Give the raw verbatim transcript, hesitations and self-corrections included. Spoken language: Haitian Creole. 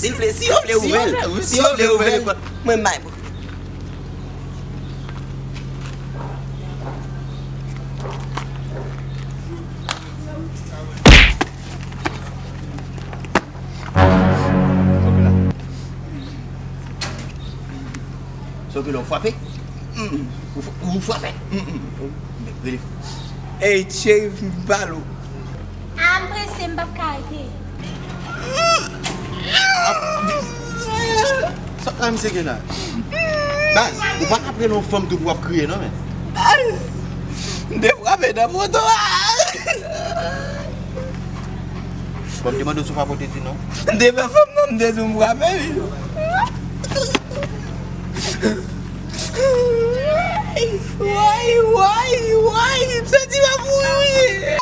Silvouplè, si yo vle ouvè l, si yo vle ouvè l, mwen m bay pou. Sòkilè, w frape? Ou f- ou frape? Rele. Ey, Cherif, m pale w. A, m prese, m p ap ka rete. Sa, sa misye gen la? Baz, ou pa ka prele yon fanm tou pou w ap kriye non, men. M te frape nan poto a. Bon, m te mande w si w pa pote ti non. M te fè fanm nan, m te di w m frape wi. Woy, woy, woy, m santi m ap mouri wi.